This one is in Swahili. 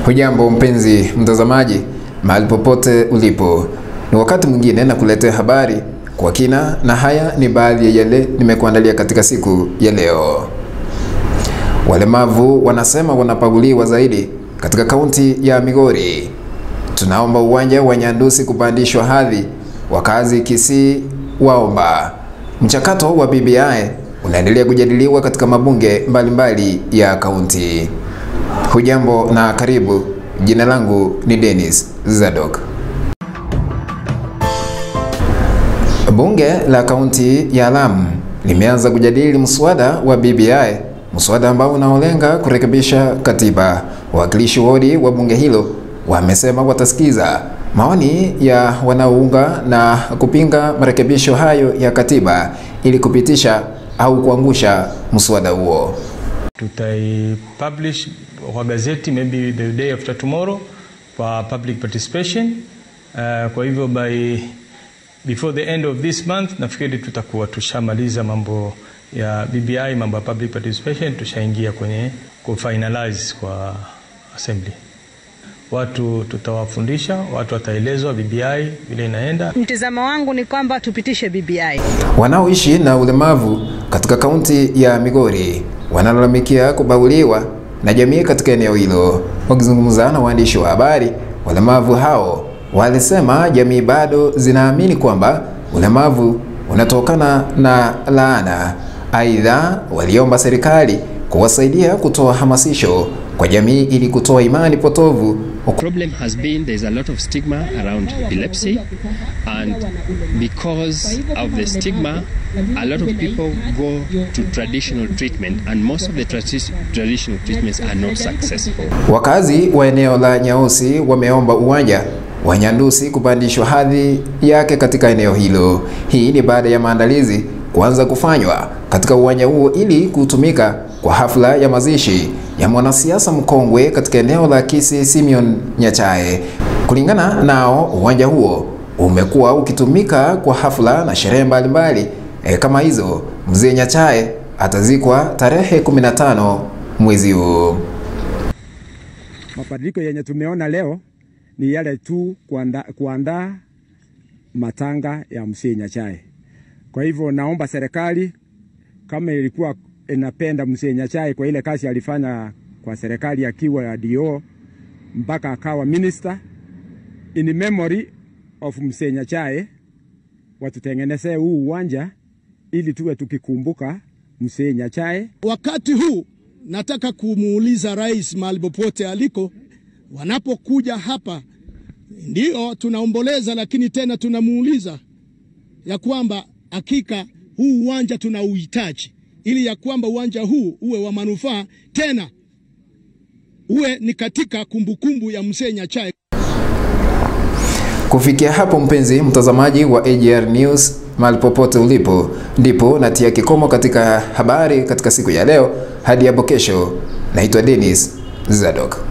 Hujambo mpenzi mtazamaji, mahali popote ulipo. Ni wakati mwingine na kuletea habari kwa kina, na haya ni baadhi ya yale nimekuandalia katika siku ya leo. Walemavu wanasema wanapaguliwa zaidi katika kaunti ya Migori. Tunaomba uwanja wa Nyandusi kupandishwa hadhi, wakazi Kisii waomba. Mchakato wa BBI unaendelea kujadiliwa katika mabunge mbalimbali ya kaunti. Hujambo na karibu. Jina langu ni Dennis Zadok. Bunge la kaunti ya Lamu limeanza kujadili mswada wa BBI, mswada ambao unaolenga kurekebisha katiba. Wawakilishi wodi wa bunge hilo wamesema watasikiza maoni ya wanaounga na kupinga marekebisho hayo ya katiba ili kupitisha au kuangusha mswada huo. Tutai publish kwa gazeti maybe the day after tomorrow for public participation. Kwa hivyo by before the end of this month nafikiri tutakuwa tushamaliza mambo ya BBI, mambo ya public participation, tushaingia kwenye kufinalize kwa assembly. Watu tutawafundisha, watu wataelezwa BBI vile inaenda. Mtazamo wangu ni kwamba tupitishe BBI. Wanaoishi na ulemavu katika kaunti ya Migori wanalalamikia kubaguliwa na jamii katika eneo hilo. Wakizungumza na waandishi wa habari, walemavu hao walisema jamii bado zinaamini kwamba ulemavu unatokana na laana. Aidha, waliomba serikali kuwasaidia kutoa hamasisho kwa jamii ili kutoa imani potovu. Problem has been there's a lot of stigma around epilepsy, and because of the stigma a lot of people go to traditional treatment, and most of the traditional treatments are not successful. Wakazi wa eneo la Nyausi wameomba uwanja wa Nyandusi kupandishwa hadhi yake katika eneo hilo. Hii ni baada ya maandalizi kuanza kufanywa katika uwanja huo ili kutumika kwa hafla ya mazishi ya mwanasiasa mkongwe katika eneo la Kisii, Simeon Nyachae. Kulingana nao, uwanja huo umekuwa ukitumika kwa hafla na sherehe mbalimbali kama hizo. Mzee Nyachae atazikwa tarehe 15 mwezi huu. Mabadiliko yenye tumeona leo ni yale tu kuandaa matanga ya Mzee Nyachae. Kwa hivyo naomba serikali, kama ilikuwa inapenda Mzee Nyachae kwa ile kazi alifanya kwa serikali akiwa DO mpaka akawa minister, in memory of Mzee Nyachae watutengenezee huu uwanja ili tuwe tukikumbuka Mzee Nyachae. Wakati huu nataka kumuuliza rais mahali popote aliko, wanapokuja hapa ndio tunaomboleza, lakini tena tunamuuliza ya kwamba hakika huu uwanja tunauhitaji, ili ya kwamba uwanja huu uwe wa manufaa tena uwe ni katika kumbukumbu ya Mzee Nyachae. Kufikia hapo, mpenzi mtazamaji wa AGR News, mahali popote ulipo, ndipo natia kikomo katika habari katika siku ya leo. Hadi hapo kesho, naitwa Dennis Zadok.